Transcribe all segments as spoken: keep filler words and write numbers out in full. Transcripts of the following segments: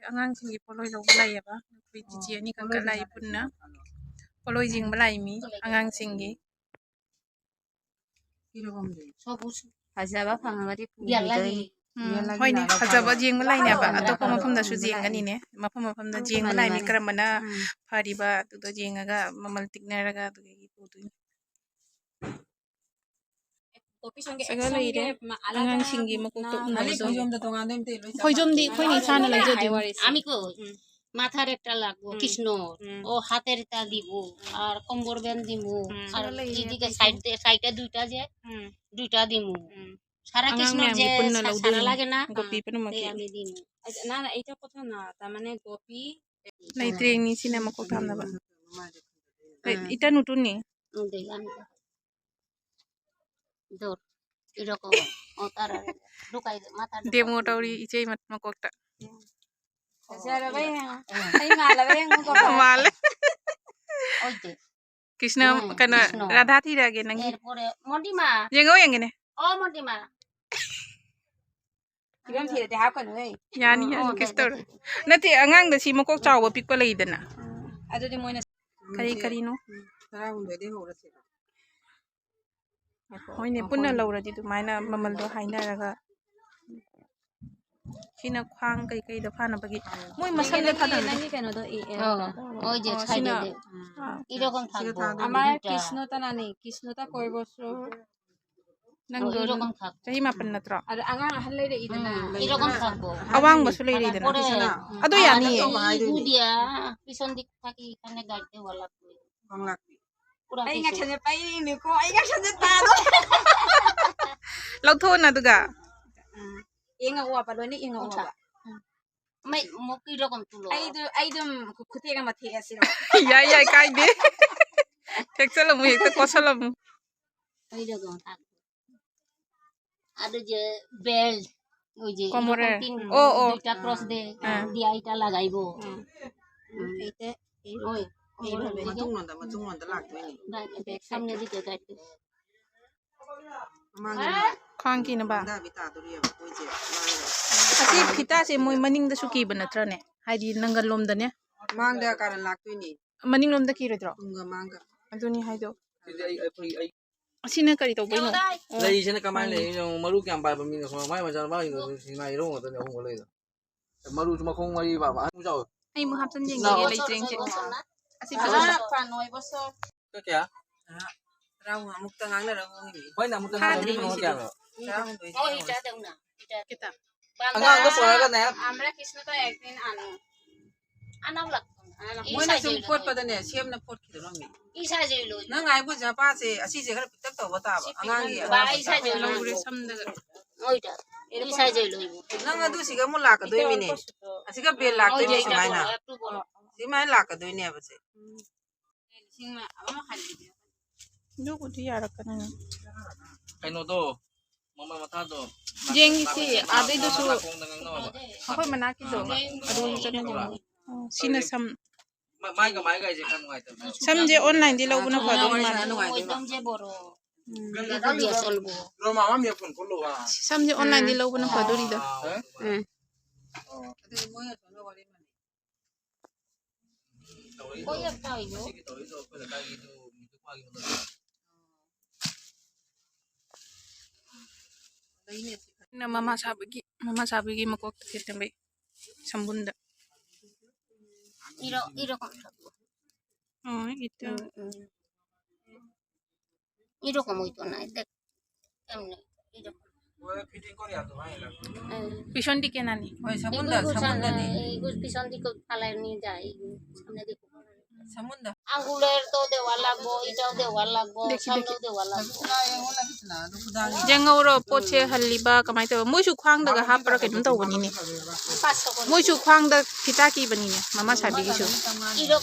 ꯑꯉꯥꯡꯁꯤꯡꯒꯤ ꯄꯣꯠꯂꯣꯏ ꯂꯧꯕ ꯂꯥꯛꯑꯦꯕ꯫ ꯑꯩꯈꯣꯏ ꯆꯤꯆꯦ ꯑꯅꯤꯈꯛꯀ ꯂꯥꯛꯏ ꯄꯨꯟꯅ꯫ ꯄꯣꯠꯂꯣꯏ ꯌꯦꯡꯕ ꯂꯥꯛꯏ ꯃꯤ ꯑꯉꯥꯡꯁꯤꯡꯒꯤ꯫ ꯐꯖꯕ ꯐꯪꯉꯒꯗꯤ ꯄꯨꯈꯤꯗꯣꯏꯅꯤ꯫ ꯎꯝ, ꯍꯣꯏꯅꯦ, ꯐꯖꯕ ꯌꯦꯡꯕ ꯂꯥꯛꯏꯅꯦꯕ꯫ ꯑꯇꯣꯞꯄ ꯃꯐꯝꯗꯁꯨ ꯌꯦꯡꯒꯅꯤꯅꯦ꯫ ꯃꯐꯝ ꯃꯐꯝꯗ ꯌꯦꯡꯕ ꯂꯥꯛꯏ ꯃꯤ ꯀꯔꯝꯕꯅ ꯐꯔꯤꯕ ꯑꯗꯨꯗꯣ ꯌꯦꯡꯉꯒ ꯃꯃꯜ ꯇꯤꯛꯅꯔꯒ ꯑꯗꯨꯗꯒꯤ ꯄꯨꯗꯣꯏꯅꯤ꯫ ꯁꯤꯒ ꯂꯩꯔꯦ꯫ ꯑꯉꯥꯡꯁꯤꯡꯒꯤ ꯃꯀꯣꯛꯇ ꯎꯅꯕꯗꯣ꯫ ꯈꯣꯏꯖꯣꯝꯗꯤ ꯑꯩꯈꯣꯏꯅ ꯏꯁꯥꯅ ꯂꯩꯖꯗꯣꯏꯅꯤ꯫ আমি কই? মাথার একটা লাগবো, হুম। কৃষ্ণ। হুম। ও হাতের এটা দিব। হুম। আর কোমর ব্যান্ড দিব। হুম। আর সারা লেগে এইদিকে গেছে। সাইডে, সাইডে দুইটা যে, হুম। দুইটা দিব। হুম। সারা আঙাং কৃষ্ণ ম্যাম যে বিপুন্ন সা-, লাউদুই সারা লাগে না? গোপী হুম। পেনুমা এই কি? আমি দিব। আচ্ছা, না, না, এটা কথা না, তার মানে গোপী। ꯂꯩꯇ꯭ꯔꯦ, ꯏꯅꯤ ꯁꯤꯅ ꯃꯀꯣꯛ ꯊꯥꯝꯅꯕ꯫ ꯎꯝ꯫ ꯏꯇ ꯅꯨꯇꯨꯅꯤ꯫ ꯎꯝ, ꯗꯦ, ꯌꯥꯅꯤ꯫ ꯗꯣꯔ꯫ ꯏꯔꯣꯀꯣ꯫ ꯑꯣ, ꯇꯥꯔꯦ꯫ ꯗꯨꯀꯥꯏ, ꯃꯥ ꯇꯥꯔꯦ꯫ ꯗꯦꯃꯣ ꯇꯧꯔꯤ ꯏꯆꯦ ꯃ-, ꯃꯀꯣꯛꯇ꯫ ꯐꯖꯔꯕ ꯌꯦꯡꯉꯣ꯫ ꯑꯩ ꯃꯥꯜꯂꯕ ꯌꯦꯡꯉꯨꯀꯣ꯫ ꯃꯥꯜꯂꯦ꯫ ꯑꯣꯏꯗꯦ꯫ ꯀ꯭ꯔꯤꯁꯅ, ꯎꯝ, ꯀꯩꯅꯣ, ꯀ꯭ꯔꯤꯁꯅ꯫ ꯔꯥꯙꯥ ꯊꯤꯔꯛꯑꯒꯦ ꯅꯪꯒꯤ꯫ ꯑꯦꯔꯄꯣꯔꯦ, ꯃꯣꯟꯗꯤꯃꯥ꯫ ꯌꯦꯡꯉꯣ, ꯌꯦꯡꯒꯦꯅꯦ꯫ ꯑꯣ, ꯃꯣꯟꯗꯤꯃꯥ꯫ ꯐꯤꯕꯝ ꯊꯤꯔꯗꯤ ꯍꯥꯞꯀꯅꯨꯍꯦ꯫ ꯌꯥꯅꯤ, ꯌꯥꯅꯤ, ꯑꯣ, ꯀꯩꯁꯨ ꯇꯧꯔꯣꯏ꯫ ꯅꯠꯇꯦ, ꯑꯉꯥꯡꯗ ꯁꯤ ꯃꯀꯣꯛ ꯆꯥꯎꯕ ꯄꯤꯛꯄ ꯂꯩꯗꯅ꯫ ꯑꯗꯨꯗꯤ ꯃꯣꯏꯅ ꯀꯔꯤ, ꯀꯔꯤꯅꯣ? ꯎꯝ, ꯇꯔꯥꯍꯨꯝꯗꯣꯏꯗꯩ ꯍꯧꯔꯁꯦ꯫ ꯍꯣꯏꯅꯦ, ꯄꯨꯟꯅ ꯂꯧꯔꯗꯤ ꯑꯗꯨꯃꯥꯏꯅ ꯃꯃꯜꯗꯣ ꯍꯥꯏꯅꯔꯒ꯫ ꯁꯤꯅ ꯈ꯭ꯋꯥꯡ ꯀꯩꯀꯩꯗ ꯐꯥꯅꯕꯒꯤ꯫ ꯃꯣꯏ ꯃꯁꯝꯗ ꯅꯪꯒꯤ, ꯊꯥꯗꯕꯗꯣ꯫ ꯅꯪꯒꯤ ꯀꯩꯅꯣꯗꯣ, ꯏ-, ꯑꯦ, ꯑꯣ, ꯑꯣ, ꯑꯣꯏ ꯖꯦ, ꯑꯣ, ꯁꯤꯅ, ꯁꯥꯏꯗꯦ꯫ ꯑꯥ, ꯏꯔꯣꯀꯝ ꯁꯤꯒ ꯊꯥꯡꯕꯣ, ꯊꯥꯡꯗꯣꯏꯅꯦ꯫ ꯑꯃꯥꯏ ꯗꯨꯏꯇꯥ꯫ ꯀ꯭ꯔꯤꯁꯅ ꯇꯅꯥꯅꯤ, ꯀ꯭ꯔꯤꯁꯅ ꯇ ꯀꯣꯏꯕꯁꯨ꯫ ꯅꯪꯗꯣ ꯑꯣ, ꯏꯔꯣꯀꯝ ꯊꯥꯡꯕꯣ꯫ ꯆꯍꯤ ꯃꯥꯄꯟ ꯅꯠꯇ꯭ꯔꯣ? ꯑꯗ ꯑꯉꯥꯡ ꯑꯍꯜ ꯂꯩꯔꯛꯏꯗꯅ꯫ ꯎꯝ, ꯏꯔꯣꯀꯝ ꯊꯥꯡꯕꯣ꯫ ꯑꯋꯥꯡꯕꯁꯨ ꯂꯩꯔꯛꯏꯗꯅ꯫ ꯄꯣꯔꯦ꯫ ꯑꯗꯣ ꯑꯥ, ꯌꯥꯅꯤꯌꯦ꯫ ꯅꯠꯇꯦ, ꯏꯕꯨꯗꯤꯌꯥ, ꯄꯤꯁꯣꯟꯗꯤ ꯊꯥꯀꯤ ꯈꯥꯅꯦ ꯒꯥꯏꯗ ꯋꯥꯂꯥ꯫ ꯄꯨꯔꯥ ꯑꯩ ꯄꯤꯁꯣꯟ꯫ ꯉꯛꯁꯝꯁꯦ ꯄꯥꯏꯔꯤꯅꯤꯀꯣ, ꯑꯩ ꯉꯛꯁꯝꯁꯦ ꯇꯥꯗꯣꯔꯦ꯫ ꯂꯧꯊꯣꯛꯑꯣꯅ ꯑꯗꯨꯒ꯫ ꯎꯝ, ꯌꯦꯡꯉꯛꯑꯣꯕ, ꯂꯣꯏꯅ ꯌꯦꯡꯉꯛꯑꯣꯕ꯫ ꯎꯝ꯫ ꯃꯩ ꯃꯣꯛꯀꯤ ꯏꯔꯣꯀꯝ ꯇꯨꯂꯣ꯫ ꯑꯩꯗꯣ, ꯑꯩꯗꯣ ꯈꯨ-, ꯈꯨꯊꯦꯛ ꯑꯃ ꯊꯦꯛꯑꯁꯤꯔꯣ? ꯌꯥꯏ, ꯌꯥꯏ, ꯀꯥꯏꯗꯦ꯫ ꯊꯦꯛꯆꯜꯂꯝꯃꯨ, ꯍꯦꯛꯇ ꯀꯣꯠꯁꯜꯂꯝꯃꯨ꯫ ꯑꯩꯗꯣ ꯀꯩꯅꯣ ꯇꯥꯛ-, ꯑꯗꯨ ꯖꯦ ꯕꯦꯜ, ওই যে কোমরে। এরকম তিন, অ, অ। দুইটা ক্রস দে, অ। দিয়া এটা লাগাইবো। ꯎꯝ꯫ ꯎꯝ, এইটা, এই ꯍꯣꯏ, ꯍꯣꯏ, ꯍꯣꯏ, ꯍꯣꯏ। ꯃꯇꯨꯡꯂꯣꯝꯗ, ꯃꯇꯨꯡꯂꯣꯝꯗ ꯂꯥꯛꯇꯣꯏꯅꯦ꯫ ꯕꯦꯛ, ꯕꯦꯛ ꯁꯥꯏꯗ꯫ ꯁꯥꯝꯅꯦ ꯑꯗꯨꯗ ꯒꯥꯏꯗ꯫ ꯃꯃꯥꯡꯒꯤ ꯈ꯭ꯋꯥꯡ ꯀꯤꯅꯕ꯫ ꯍꯟꯗꯕꯤ ꯇꯥꯗꯣꯔꯤꯑꯕ, ꯑꯩꯈꯣꯏꯁꯦ ꯃꯥꯡꯗ꯫ ꯑꯁꯤ ꯐꯤꯇꯥꯁꯦ ꯃꯣꯏ ꯃꯅꯤꯡꯗꯁꯨ ꯀꯤꯕ ꯅꯠꯇ꯭ꯔꯅꯦ? ꯍꯥꯏꯗꯤ ꯅꯪꯒꯜ ꯂꯣꯝꯗꯅꯦ? ꯃꯥꯡꯗ ꯀꯥꯔꯟ ꯂꯥꯛꯇꯣꯏꯅꯤ꯫ ꯃꯅꯤꯡꯂꯣꯝꯗ ꯀꯤꯔꯣꯏꯗ꯭ꯔꯣ? ꯇꯨꯡꯒ ꯃꯥꯡꯒ꯫ ꯑꯗꯨꯅꯤ ꯍꯥꯏꯗꯣ꯫ ꯁꯤꯗꯤ ꯑꯩ, ꯑꯩꯈꯣꯏ, ꯑꯩ ꯑꯁꯤꯅ ꯀꯔꯤ ꯇꯧꯕꯩꯅꯣ? ꯑꯣ꯫ ꯂꯩꯁꯤꯅ ꯀꯃꯥꯏꯅ ꯎꯝ꯫ ꯂꯩꯔꯤꯅꯣ? ꯃꯔꯨ ꯀꯌꯥꯝ ꯄꯥꯏꯕ ꯃꯤꯅꯣ? ꯃꯥꯏ ꯃꯆꯥ, ꯃꯥꯒꯤ ꯁꯤꯃꯥ ꯍꯦꯔꯣ ꯉꯥꯛꯇꯅꯦ ꯑꯍꯨꯝꯒ ꯂꯩꯗꯣ꯫ ꯃꯔꯨꯁꯨ ꯃꯈꯣꯡ ꯃꯔꯤ ꯄꯥꯕ꯫ ꯑꯍꯟ ꯆꯥꯎ꯫ ꯑꯩ ꯑꯃꯨꯛ ꯍꯥꯞꯆꯤꯟꯖꯦ, ꯂꯥꯛꯑꯣ꯫ ꯂꯩꯇ꯭ꯔꯦ ꯏꯆꯦ꯫ ꯑꯁꯤ ꯐꯖꯅ꯫ ꯀꯌꯥ? ꯇꯔꯥꯃꯉꯥꯃꯨꯛꯇ ꯉꯥꯡꯅꯔꯒ ꯍꯣꯡꯉꯤꯅꯤ꯫ ꯍꯣꯏꯅꯦ, ꯑꯃꯨꯛꯇ ꯐꯥꯗ꯭ꯔꯤ ꯉꯥꯡꯅꯔꯒ ꯍꯣꯡꯉꯤꯅꯤ꯫ ꯀꯌꯥꯅꯣ? ꯇꯔꯥꯍꯨꯝꯗꯣꯏ꯫ ꯍꯣꯏ, ꯆꯥꯗꯧꯅ꯫ ꯈꯤꯇꯪ꯫ ꯑꯉꯥꯡꯗꯣ ꯄꯨꯔꯛꯑꯒꯅꯦ꯫ আমরা কৃষ্ণ তো একদিন আনো। আনাও লাগতো না। ই ꯃꯣꯏꯅ ꯁꯨꯝ size ꯂꯣꯏ꯫ ꯐꯣꯠꯄꯗꯅꯦ, ꯁꯦꯝꯅ ꯐꯣꯠꯈꯤꯗꯧꯔꯝꯅꯤ꯫ ꯏ size ꯂꯣꯏ꯫ ꯅꯪ ꯍꯥꯏꯕꯨ ꯖꯄꯥꯁꯦ ꯑꯁꯤꯁꯦ ꯈꯔ ꯄꯤꯛꯇꯛ ꯇꯧꯕ ꯇꯥꯕ, ꯑꯉꯥꯡꯒꯤ ꯕꯥ, ꯑꯉꯥꯡ ꯏ size ꯃꯆꯥ꯫ ꯂꯣꯏ꯫ ꯂꯧꯔꯦ ꯁꯝꯗꯒ꯫ ꯍꯣꯏꯗ꯫ ꯏ size ꯂꯣꯏ꯫ ꯅꯪ ꯑꯗꯨ ꯁꯤꯒ ꯑꯃꯨꯛ ꯂꯥꯛꯀꯗꯣꯏꯃꯤꯅꯦ꯫ ꯑꯁꯤꯒ ꯕꯦꯜ ꯂꯥꯛꯇꯣꯏꯅꯦ ꯍꯣꯏꯗ, ꯁꯨꯃꯥꯏꯅ꯫ ꯑꯗꯨꯕꯨ꯫ ꯁꯨꯃꯥꯏꯅ ꯂꯥꯛꯀꯗꯣꯏꯅꯦꯕ ꯁꯦ꯫ ꯎꯝ꯫ ꯑꯗꯨꯕꯨꯗꯤ ꯌꯥꯔꯛꯀꯅꯤ꯫ ꯀꯩꯅꯣꯗꯣ, ꯃꯃꯜ ꯃꯊꯥꯗꯣ꯫ ꯌꯦꯡꯁꯤ, ꯑꯥꯗꯩꯗꯨꯁꯨ꯫ ꯅꯥꯀꯣꯡꯗ ꯉꯥꯡꯅꯕ꯫ ꯑꯩꯈꯣꯏ ꯃꯅꯥꯛꯀꯤꯗꯣ, ꯑꯥ, ꯑꯗꯨꯁꯨ ꯆꯠꯅꯗꯣꯏꯅꯤ꯫ ꯑꯥ꯫ ꯎꯝ, ꯁꯤꯅ ꯁꯝ꯫ ꯃ-, ꯃꯥꯏꯒ ꯃꯥꯏꯒꯁꯦ ꯈꯔ ꯅꯨꯡꯉꯥꯏꯇꯕꯅꯦ꯫ ꯁꯝꯁꯦ online ꯗꯤ ꯂꯧꯕꯅ ꯐꯗꯧ ꯃꯥꯜꯂꯦ꯫ ꯅꯨꯡꯉꯥꯏꯗꯣꯏꯅꯦ꯫ ꯎꯝ꯫ ꯔꯣꯃꯥ, ꯃꯥ ꯃꯤ ꯐꯣꯟ ꯀꯣꯜ ꯂꯧꯕ꯫ ꯁꯝꯁꯦ online ꯗꯤ ꯎꯝ꯫ ꯂꯧꯕꯅ ꯐꯗꯣꯔꯤꯗ꯫ ꯑꯥ꯫ ꯎꯝ꯫ ꯑꯗꯨꯗꯤ ꯃꯣꯏ ꯑꯁꯣꯝꯗ ꯋꯥꯔꯤ ꯁꯥꯟꯅꯩ꯫ ꯃꯃꯥ ꯁꯥꯕꯒꯤ, ꯃꯃꯥ ꯁꯥꯕꯒꯤ ꯃꯀꯣꯛꯇ ꯊꯦꯠꯇꯕꯩ ꯁꯝꯕꯨꯟꯗ꯫ ꯏꯔꯣ, ꯏꯔꯣ ꯀꯣꯟ ꯊꯝꯃꯣ꯫ ꯑꯣ, ꯏꯇ꯫ ꯎꯝ, ꯎꯝ꯫ ꯏꯔꯣ ꯀꯃꯣꯏ ꯇꯣ ꯅꯥꯏ ꯗꯦ꯫ ꯌꯥꯝꯅ ꯏꯔꯣ꯫ ꯎꯝ꯫ ꯄꯤꯁꯣꯟꯗꯤ ꯀꯦꯅꯥꯅꯤ? ꯍꯣꯏ, ꯁꯃꯨꯟꯗ, ꯏꯒꯨ ꯁꯃꯨꯟꯗꯅꯤ꯫ ꯏꯒꯨ ꯄꯤꯁꯣꯟꯗꯤ ꯀꯣ ꯐꯥꯂꯥꯏꯅꯤ ꯗꯥ, ꯏꯒꯨ ꯁꯃꯨꯟꯗꯤ ꯀꯣ꯫ ꯁꯃꯨꯟꯗ꯫ ꯑꯪꯒꯨꯂꯔ ꯇꯣ ꯗꯦꯋꯥ ꯂꯥꯛꯕꯣ, ꯏꯇꯥꯎ ꯗꯦꯋꯥ ꯂꯥꯛꯕꯣ, ꯗꯦꯈꯤ, ꯁꯝꯅꯧ ꯗꯦꯈꯤ꯫ ꯗꯦꯋꯥ ꯂꯥꯛꯕꯣ꯫ ꯌꯦꯡꯉꯧꯔꯣ, ꯄꯣꯠꯁꯦ ꯍꯜꯂꯤꯕ ꯀꯃꯥꯏꯅ ꯇꯧꯕ? ꯃꯣꯏꯁꯨ ꯈ꯭ꯋꯥꯡꯗꯒ ꯍꯥꯞꯄ꯭ꯔꯥ ꯀꯩꯅꯣꯝ ꯇꯧꯕꯅꯤꯅꯦ꯫ ꯄꯥꯁ ꯇꯧꯕꯅꯤ꯫ ꯃꯣꯏꯁꯨ ꯈ꯭ꯋꯥꯡꯗ ꯐꯤꯇꯥ ꯀꯤꯕꯅꯤꯅꯦ, ꯃꯃꯥ ꯁꯥꯕꯤꯒꯤꯁꯨ꯫ ꯏꯔꯣ,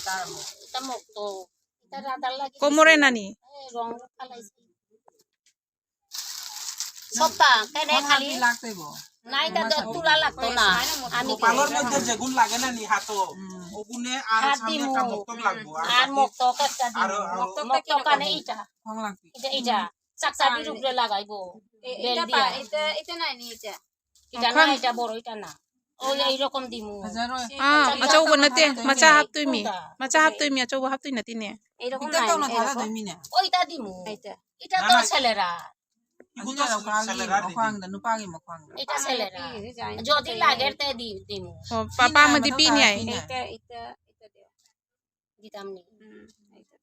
ꯇꯃꯣꯛꯇꯣ꯫ ꯀꯣꯃꯣꯔꯦꯅꯥꯅꯤ꯫ ꯁꯣꯞꯇ, ꯀꯩꯅꯦ ꯈꯣꯡ ꯈꯥꯂꯤ? ꯍꯥꯞꯄꯤ ꯂꯥꯛꯇꯣꯏꯕꯣ? ꯅꯥꯏꯗ ꯗꯣ ꯇꯨꯔꯥ ꯂꯥꯛꯇꯣꯅ꯫ ꯑꯃꯤ ꯄꯥꯂꯣꯔ ꯃꯣꯏꯗ ꯖꯦꯒꯨꯟ ꯂꯥꯛꯒꯦꯅꯅꯤ ꯍꯥꯠꯇꯣ꯫ ꯎꯝ꯫ ꯑꯣꯒꯨꯅꯦ ꯑꯥꯔ ꯍꯥꯠꯇꯤ ꯁꯥꯝꯅꯦ ꯃꯨ꯫ ꯀꯥ ꯃꯣꯛꯇꯣꯛ ꯂꯥꯛꯄꯣ꯫ ꯑꯥꯔ ꯃꯣꯛꯇꯣꯛ ꯀꯁꯀꯗꯤ꯫ ꯑꯥꯔ, ꯑꯥꯔ, ꯃꯣꯛꯇꯣꯛ ꯀꯤꯅꯣ ꯀꯥꯅꯦ ꯀꯣ? ꯏꯆꯥ꯫ ꯈꯣꯡ ꯂꯥꯛꯄꯤ꯫ ꯏꯆꯥ, ꯏꯆꯥ꯫ ꯆꯥꯛ ꯆꯥꯕꯤꯔꯨꯕ꯭ꯔꯥ ꯂꯥꯛ ꯑꯩꯕꯣ? ꯑꯦ, ꯏꯇ ꯕꯦꯜꯗꯤꯌꯥ꯫ ꯄꯥ-, ꯏꯇ, ꯏꯇ ꯅꯥꯏꯅꯤ ꯏꯆꯦ꯫ ꯏꯇꯥꯅ, ꯃꯈ꯭ꯋꯥꯡ ꯏꯇꯥ ꯕꯣꯔꯣ ꯏꯇꯥꯅ꯫ ꯑꯣ, ꯌꯥ, ꯏꯔꯣꯀꯝ ꯗꯤꯃꯨ꯫ ꯐꯖꯔꯣꯏ꯫ ꯑꯥ, ꯃꯆꯥ ꯑꯆꯧꯕ ꯍꯥꯞꯇꯅ ꯅꯠꯇꯦ, ꯊꯥꯗꯣꯏꯅꯦ꯫ ꯃꯆꯥ ꯍꯥꯞꯇꯣꯏꯃꯤ꯫ ꯀꯨꯟꯗ꯫ ꯃꯆꯥ ꯍꯥꯞꯇꯣꯏꯃꯤ, ꯑꯆꯧꯕ ꯍꯥꯞꯇꯣꯏ ꯅꯠꯇꯦꯅꯦ꯫ ꯏꯔꯣꯀꯝ ꯄꯤꯛꯇꯛ ꯇꯧꯅ ꯅꯥꯏꯅ ꯊꯥꯗꯗꯣꯏꯃꯤꯅꯦ꯫ ꯑꯣ, ꯏꯇꯥ ꯗꯤꯃꯨ꯫ ꯏꯇꯥ꯫ ꯏꯇꯥ ꯅꯥꯅꯥ, ꯇꯧꯁꯜꯂꯦꯔꯥ꯫ ꯑꯗꯨꯅ ꯅꯨꯄꯥꯒꯤ ꯁꯦꯂꯦꯔꯥ ꯃꯈ꯭ꯋꯥꯡꯗ, ꯅꯨꯄꯥꯒꯤ ꯃꯈ꯭ꯋꯥꯡꯗ꯫ ꯏꯇꯥ ꯁꯦꯂꯦꯔꯥ꯫ ꯄꯤꯔꯤꯁꯦ ꯖꯥꯏꯟ ꯖꯣꯗꯤ ꯇꯧꯁꯜꯂꯦ꯫ ꯂꯥꯒꯦꯔ ꯇꯦ ꯗꯤ, ꯗꯤꯃꯨ꯫ ꯑꯣ, ꯄꯥ-, ꯄꯤꯅꯤ ꯄꯥꯝꯃꯗꯤ ꯍꯥꯏꯕ ꯄꯤꯅꯤ ꯅꯠꯇ꯭ꯔꯥ? ꯍꯥꯏ꯫ ꯄꯤꯅꯤ꯫ ꯏꯇꯥ, ꯏꯇꯥ, ꯏꯇꯥ ꯗꯤꯌꯣ꯫ ꯗꯤꯇꯥꯝꯅꯤ꯫ ꯎꯝ, ꯏꯇꯥ꯫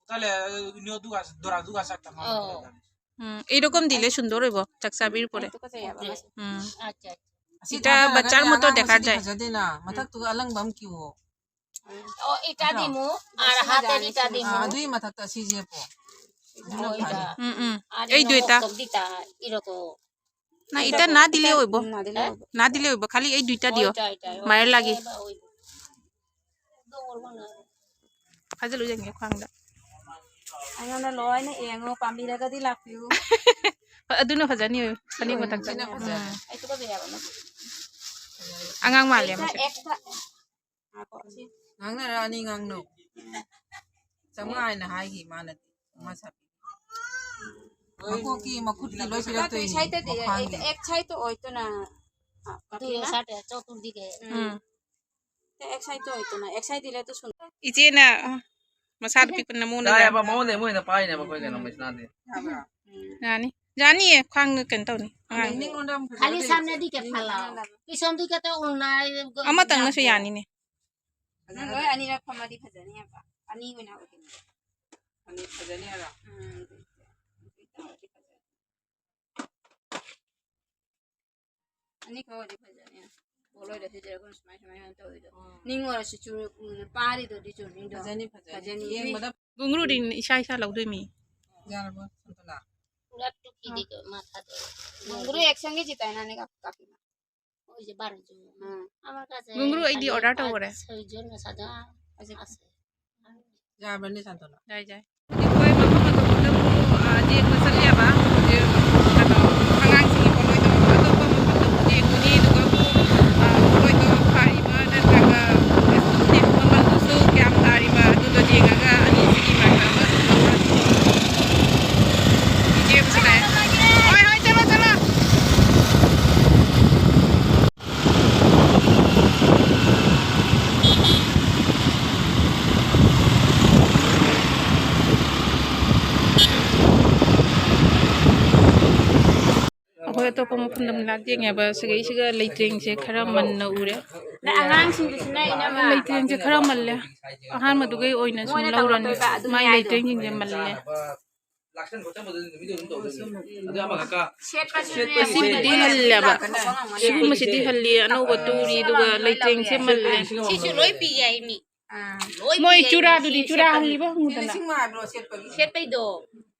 তাহলে, আহ, উনিও দুগা, দোরা দুগা চারটা মামা। ও। করে দেন। হুম, এইরকম দিলে সুন্দর হইব, চাকচাবির পরে। এই তো কথা যাবে না। হুম। আচ্ছা, আচ্ছা। এটা বাচ্চার মতো দেখা যায়। ꯐꯖꯗꯦꯅ, ꯃꯊꯛꯇꯨꯒ ꯑꯂꯪꯕ ꯑꯃ ꯀꯤꯌꯣ꯫ ꯑꯣ, ꯏꯇꯥ ꯅꯠꯇ꯭ꯔꯣ? ꯗꯤꯃꯨ, ꯑꯥꯔ ꯍꯥꯇꯦ ꯏꯇꯥ ꯗꯤꯃꯨ꯫ ꯑꯥ, ꯑꯗꯨꯒꯤ ꯃꯊꯛꯇ ꯑꯁꯤꯁꯦ ꯍꯥꯞꯄꯣ꯫ ꯑꯗꯨꯅ ꯑꯣ, ꯐꯅꯤ꯫ ꯏꯇꯥ꯫ ꯎꯝ, ꯎꯝ꯫ ꯑꯥꯔ ꯑꯩ ꯗꯨꯏꯇ꯫ ꯅꯣ ꯀꯣꯛ ꯗꯤꯇꯥ, ꯏꯔꯣꯀꯣ꯫ ꯅ ꯏꯇ ꯅꯥꯗꯤꯂꯦ ꯑꯣꯏꯕꯣ꯫ ꯅꯥꯗꯤꯂꯦ ꯑꯣꯏꯕꯣ꯫ ꯅꯥꯗꯤꯂꯦ ꯑꯣꯏꯕꯣ꯫ ꯈꯥꯂꯤ ꯑꯩ ꯗꯨꯏꯇ ꯗꯤꯌꯣ꯫ ꯍꯣꯏ, ꯇꯥꯏ, ꯇꯥꯏ, ꯍꯣꯏ꯫ ꯃꯥꯏꯔ ꯂꯥꯒꯤ꯫ ꯐꯥꯖꯤꯜꯂꯨ ꯌꯦꯡꯒꯦ ꯈ꯭ꯋꯥꯡꯗ꯫ ꯑꯩꯉꯣꯟꯗ ꯂꯣꯏꯅ ꯌꯦꯡꯉꯣ, ꯄꯥꯝꯕꯤꯔꯒꯗꯤ ꯂꯥꯛꯄꯤꯌꯨ꯫ ꯍꯣꯏ, ꯑꯗꯨꯅ ꯐꯖꯅꯤ ꯑꯣꯏ꯫ ꯐꯅꯦꯛ ꯎꯝ, ꯃꯊꯛꯇ꯫ ꯑꯗꯨꯅ ꯐꯖꯅꯤ꯫ ꯎꯝ꯫ ꯑꯩ ꯇꯨꯀꯠꯆꯩ ꯍꯥꯏꯕ ꯃꯁꯤ꯫ ꯑꯉꯥꯡ ꯃꯥꯜꯂꯦ ꯑꯦꯛꯁꯇ꯭ꯔꯥ, ꯃꯁꯦ꯫ ꯑꯦꯛꯁꯇ꯭ꯔꯥ꯫ ꯉꯥꯡꯅꯔ ꯑꯅꯤ ꯉꯥꯡꯅꯧ꯫ ꯆꯥꯝꯃꯉꯥ ꯍꯥꯏꯅ ꯍꯥꯏꯈꯤ ꯃꯥꯅꯗꯤ꯫ ꯆꯥꯝꯃꯉꯥ ꯁꯥꯕꯤ꯫ ꯃꯀꯣꯛꯀꯤ, ꯃꯈꯨꯠꯀꯤ ꯂꯣꯏ ꯄꯤꯔꯛꯇꯣꯏꯅꯤ, ꯁꯥꯏꯠꯇꯗꯤ, ꯃꯈ꯭ꯋꯥꯡꯒꯤ꯫ ꯑꯦꯛ ꯁꯥꯏꯠꯇꯣ ꯑꯣꯏꯗꯣꯏꯅ, ꯑ, ꯑꯗꯨ ꯀꯥꯄꯤꯅ? ꯁꯥꯏꯠꯇ ꯆꯧꯀꯨꯔꯗꯤ ꯀꯩ? ꯎꯝ꯫ ꯎꯝ꯫ ꯑꯦꯛ ꯁꯥꯏꯠꯇꯣ ꯑꯣꯏꯗꯣꯏꯅ, ꯑꯦꯛ ꯁꯥꯏꯠꯇꯤ ꯂꯦꯠꯇꯣ ꯁꯨꯝ꯫ ꯏꯆꯦꯅ, ꯑ, ꯃꯁꯥꯗ ꯄꯤꯛꯄ ꯅꯃꯨꯅ ꯌꯥꯏꯌꯦꯕ, ꯌꯥꯝ꯫ ꯃꯉꯣꯟꯗ ꯃꯣꯏꯅ ꯄꯥꯏꯅꯦꯕ ꯑꯩꯈꯣꯏ ꯀꯩꯅꯣ ꯃꯩꯁꯅꯥꯗꯤ꯫ ꯌꯥꯕ꯭ꯔꯥ? ꯎꯝ꯫ ꯌꯥꯅꯤ꯫ ꯌꯥꯅꯤꯌꯦ, ꯈ꯭ꯋꯥꯡ ꯀꯩꯅꯣ ꯇꯧꯅꯤ꯫ ꯑꯉꯥꯡ꯫ ꯅꯤꯡꯉꯣꯟꯗ ꯑꯃꯨꯛ ꯈꯥꯂꯤ ꯐꯖꯗꯣꯏꯅꯦ꯫ ꯁꯥꯝꯅꯗꯤ ꯀꯦ ꯐꯂꯥꯎ꯫ ꯄꯤꯁꯣꯝꯗꯤ ꯀꯦ ꯇꯧ ꯎꯅꯥꯏ꯫ ꯑꯃꯇꯪꯅꯁꯨ ꯌꯥꯅꯤꯅꯦ꯫ ꯅꯪ ꯂꯣꯏ ꯑꯅꯤꯔꯛ ꯐꯝꯃꯗꯤ ꯐꯖꯅꯤ ꯍꯥꯏꯕ꯫ ꯑꯅꯤ ꯑꯣꯏꯅ ꯑꯣꯏꯍꯟꯕ꯫ ꯑꯅꯤ ꯐꯖꯅꯤ ꯍꯥꯏꯔꯣ? ꯎꯝ꯫ ꯑꯅꯤꯈꯛ ꯑꯣꯏꯔꯗꯤ ꯐꯖꯅꯤ꯫ ꯄꯣꯠꯂꯣꯏꯗ ꯁꯤꯗ ꯑꯩꯈꯣꯏꯅ ꯁꯨꯃꯥꯏ, ꯁꯨꯃꯥꯏꯅ ꯇꯧꯔꯤꯗꯣ꯫ ꯎꯝ꯫ ꯅꯤꯡ ꯑꯣꯏꯔꯁꯨ ꯆꯨꯔ, ꯎ, ꯄꯥꯔꯤꯗꯨꯗꯤ ꯆꯨꯔꯅꯤꯗꯣ꯫ ꯐꯖꯅꯤ, ꯐꯖꯅꯤ꯫ ꯐꯖꯅꯤ꯫ ꯌꯦꯡꯕꯗ ꯒꯨꯡꯒ꯭ꯔꯨꯗꯤ ꯏꯁꯥ ꯏꯁꯥ ꯂꯧꯗꯣꯏꯃꯤ꯫ ꯌꯥꯔꯕꯣ, ꯁꯟꯇꯣꯂꯥ? ꯄꯨꯔꯥ ꯇꯨꯀꯤꯗꯤ ꯃꯊꯥꯗꯣ꯫ ꯒꯨꯡꯒ꯭ꯔꯨ ꯑꯦꯛꯁꯟꯒꯤ ꯆꯤꯇꯥꯏꯅꯅꯦ ꯀꯥꯞ-, ꯀꯥꯞꯄꯤꯃ꯫ ꯃꯣꯏꯁꯦ ꯕꯥꯔꯣ ꯖꯣꯟ꯫ ꯎꯝ꯫ ꯑꯃ ꯀꯥꯁꯦ ꯒꯨꯡꯒ꯭ꯔꯨ ꯑꯩꯗꯤ ꯈꯜꯂꯦ, ꯑꯣꯔꯗꯔ ꯄꯥ-, ꯇꯧꯈꯔꯦ꯫ ꯁꯣꯏ ꯖꯣꯟ ꯉꯁꯥꯗꯣ꯫ ꯑꯁ꯫ ꯑꯁ꯫ ꯌꯥꯕ꯭ꯔꯅꯦ, ꯁꯟꯇꯣꯂꯥ? ꯌꯥꯏ, ꯌꯥꯏ꯫ ꯑꯩꯈꯣꯏ ꯃꯐꯝ ꯑꯇꯣꯞꯄꯗꯕꯨ, ꯑ, ꯌꯦꯡꯕ ꯆꯠꯂꯦꯕ꯫ ꯍꯧꯖꯤꯛ ꯀꯩꯅꯣ, ꯑꯉꯥꯡꯁꯤꯡꯒꯤ ꯄꯣꯠꯂꯣꯏꯗꯣ ꯑꯇꯣꯞꯄ ꯃꯐꯝꯗꯕꯨ ꯌꯦꯡꯉꯨꯅꯤ, ꯑꯗꯨꯒ ꯑꯃꯨꯛ, ꯑ, ꯄꯣꯠꯂꯣꯏꯗꯣ ꯐꯔꯤꯕ ꯅꯠꯇ꯭ꯔꯒ ꯑꯦꯛꯁꯄꯣꯔꯠꯅꯦ ꯃꯃꯜꯗꯨꯁꯨ ꯀꯌꯥꯝ ꯇꯥꯔꯤꯕ ꯑꯗꯨꯗꯣ ꯌꯦꯡꯉꯒ ꯑꯅꯤꯁꯤꯒꯤ ꯃꯔꯛꯇ ꯑꯃ ꯑꯗꯨꯝ ꯂꯧꯔꯅꯤ꯫ ꯏꯆꯦ ꯑꯃꯁꯨ ꯂꯥꯛꯑꯦ꯫ ꯍꯣꯏ, ꯍꯣꯏ, ꯆꯠꯂꯣ, ꯆꯠꯂꯣ꯫ ꯑꯇꯣꯞꯄ ꯃꯐꯝꯗ ꯑꯃꯨꯛ ꯂꯥꯛ ꯌꯦꯡꯉꯦꯕ꯫ ꯁꯤꯒꯩꯁꯤꯒ ꯂꯩꯇ꯭ꯔꯦꯡꯁꯦ ꯈꯔ ꯃꯟꯅ ꯎꯔꯦ꯫ ꯅꯪ ꯑꯉꯥꯡꯁꯤꯡꯗꯨꯁꯨ ꯅꯛꯏꯅꯦꯕ꯫ ꯂꯩꯇ꯭ꯔꯦꯡꯁꯦ ꯈꯔ ꯃꯜꯂꯦ꯫ ꯑꯍꯥꯟꯕꯗꯨꯒꯩ ꯑꯣꯏꯅ ꯁꯨꯝ ꯃꯣꯏꯅ ꯂꯧꯔꯅꯤ꯫ ꯇꯧꯔꯛꯇꯣꯏꯕ ꯑꯗꯨꯅꯦ ꯃꯥꯏ ꯍꯥꯏꯗꯣ꯫ ꯂꯩꯇ꯭ꯔꯦꯡꯁꯤꯡꯁꯦ ꯃꯜꯂꯦ꯫ ꯁꯦꯠꯄꯁꯨꯅꯦ꯫ ꯑꯁꯤꯕꯨꯗꯤ ꯍꯜꯂꯦꯕ꯫ ꯁꯤꯒꯨꯝꯕꯁꯤꯗꯤ ꯍꯜꯂꯤ, ꯑꯅꯧꯕ ꯇꯨꯔꯤ, ꯑꯗꯨꯒ ꯂꯩꯇ꯭ꯔꯦꯡꯁꯦ ꯃꯜꯂꯦ꯫ ꯁꯤꯁꯨ ꯂꯣꯏ ꯄꯤ ꯌꯥꯏ ꯃꯤ꯫ ꯑꯥ꯫ ꯂꯣꯏ ꯃꯣꯏ ꯄꯤ ꯌꯥꯏ ꯆꯨꯔꯥꯗꯨꯗꯤ ꯃꯤ ꯆꯨꯔꯥ ꯁꯦꯠꯄꯒꯤ꯫ ꯍꯜꯂꯤꯕ ꯍꯪꯉꯨꯗꯅ꯫ ꯂꯤꯁꯤꯡ ꯃꯉꯥ ꯍꯥꯏꯕ꯭ꯔꯣ ꯁꯦꯠꯄꯒꯤ? ꯁꯦꯠꯄꯩꯗꯣ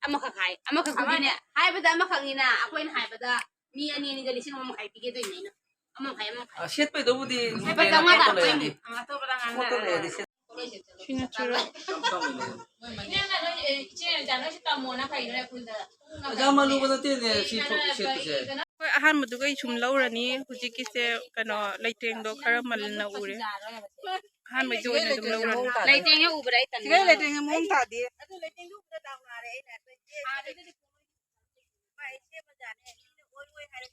ꯑꯃꯈꯛ ꯍꯥꯏ, ꯑꯃꯈꯛꯇꯨꯗꯤꯅꯦ, ꯑꯃꯅꯦ꯫ ꯍꯥꯏꯕꯗ ꯑꯃꯈꯛꯅꯤꯅ, ꯑꯩꯈꯣꯏꯅ ꯍꯥꯏꯕꯗ ꯃꯤ ꯑꯅꯤ ꯑꯅꯤꯗ ꯂꯤꯁꯤꯡ ꯑꯃ ꯃꯈꯥꯏ ꯄꯤꯒꯦ ꯇꯧꯔꯤꯅꯦ ꯑꯩꯅ꯫ ꯑꯃ ꯃꯈꯥꯏ, ꯑꯃ ꯃꯈꯥꯏ꯫ ꯑꯥ, ꯁꯦꯠꯄꯩꯗꯨꯕꯨꯗꯤ ꯂꯨꯄꯥ ꯆꯥꯝꯃꯉꯥ ꯄꯣꯠꯇ ꯂꯩꯔꯗꯤ꯫ ꯇꯥꯔꯛꯇꯣꯏꯅꯦ꯫ ꯑꯥ, ꯑꯇꯣꯞꯄꯗ ꯄꯣꯠꯇ ꯉꯥꯡꯅꯔꯒ꯫ ꯂꯩꯔꯗꯤ ꯁꯦꯠ-, ꯁꯤꯅ ꯆꯨꯔꯥ꯫ ꯏꯆꯦ ꯅꯣꯏ, ꯏꯆꯦ ꯅꯣꯏ ꯇꯥꯃꯣꯅ ꯀꯩꯅꯣ ꯎꯈ꯭ꯔꯨꯜꯗ? ꯑꯣꯖꯥ ꯃꯥꯂꯨꯕ ꯅꯠꯇꯦꯅꯦ ꯁꯤ ꯊꯣꯛ-, ꯁꯦꯠꯄꯁꯦ꯫ ꯍꯣꯏ, ꯑꯍꯥꯟꯕꯗꯨꯒ ꯑꯩ ꯁꯨꯝ ꯂꯧꯔꯅꯤ꯫ ꯍꯧꯖꯤꯛꯀꯤꯁꯦ ꯀꯩꯅꯣ, ꯂꯩꯇꯦꯡꯗꯣ ꯈꯔ ꯃꯜꯅ ꯎꯔꯦ꯫ ꯑꯍꯥꯟꯕꯒꯤ ꯑꯣꯏꯅ ꯑꯗꯨꯝ ꯂꯧꯔꯅꯤ꯫ ꯂꯩꯇꯦꯡ ꯍꯦꯛ ꯎꯕꯗ ꯑꯩ ꯇꯟꯕ꯫ ꯁꯤꯒꯩ ꯂꯩꯇꯦꯡꯒꯤ ꯃꯑꯣꯡ ꯇꯥꯗꯦ꯫ ꯑꯗꯨ ꯂꯩꯇꯦꯡꯗꯨ ꯎꯕꯗ ꯗꯥꯎ ꯅꯥꯔꯦ ꯑꯩꯅ꯫ ꯃꯥꯏ ꯁꯦꯝꯕꯖꯥꯠꯅꯦ꯫ ꯃꯤꯅ ꯑꯣꯏ ꯑꯣꯏ ꯍꯥꯏꯔꯦ꯫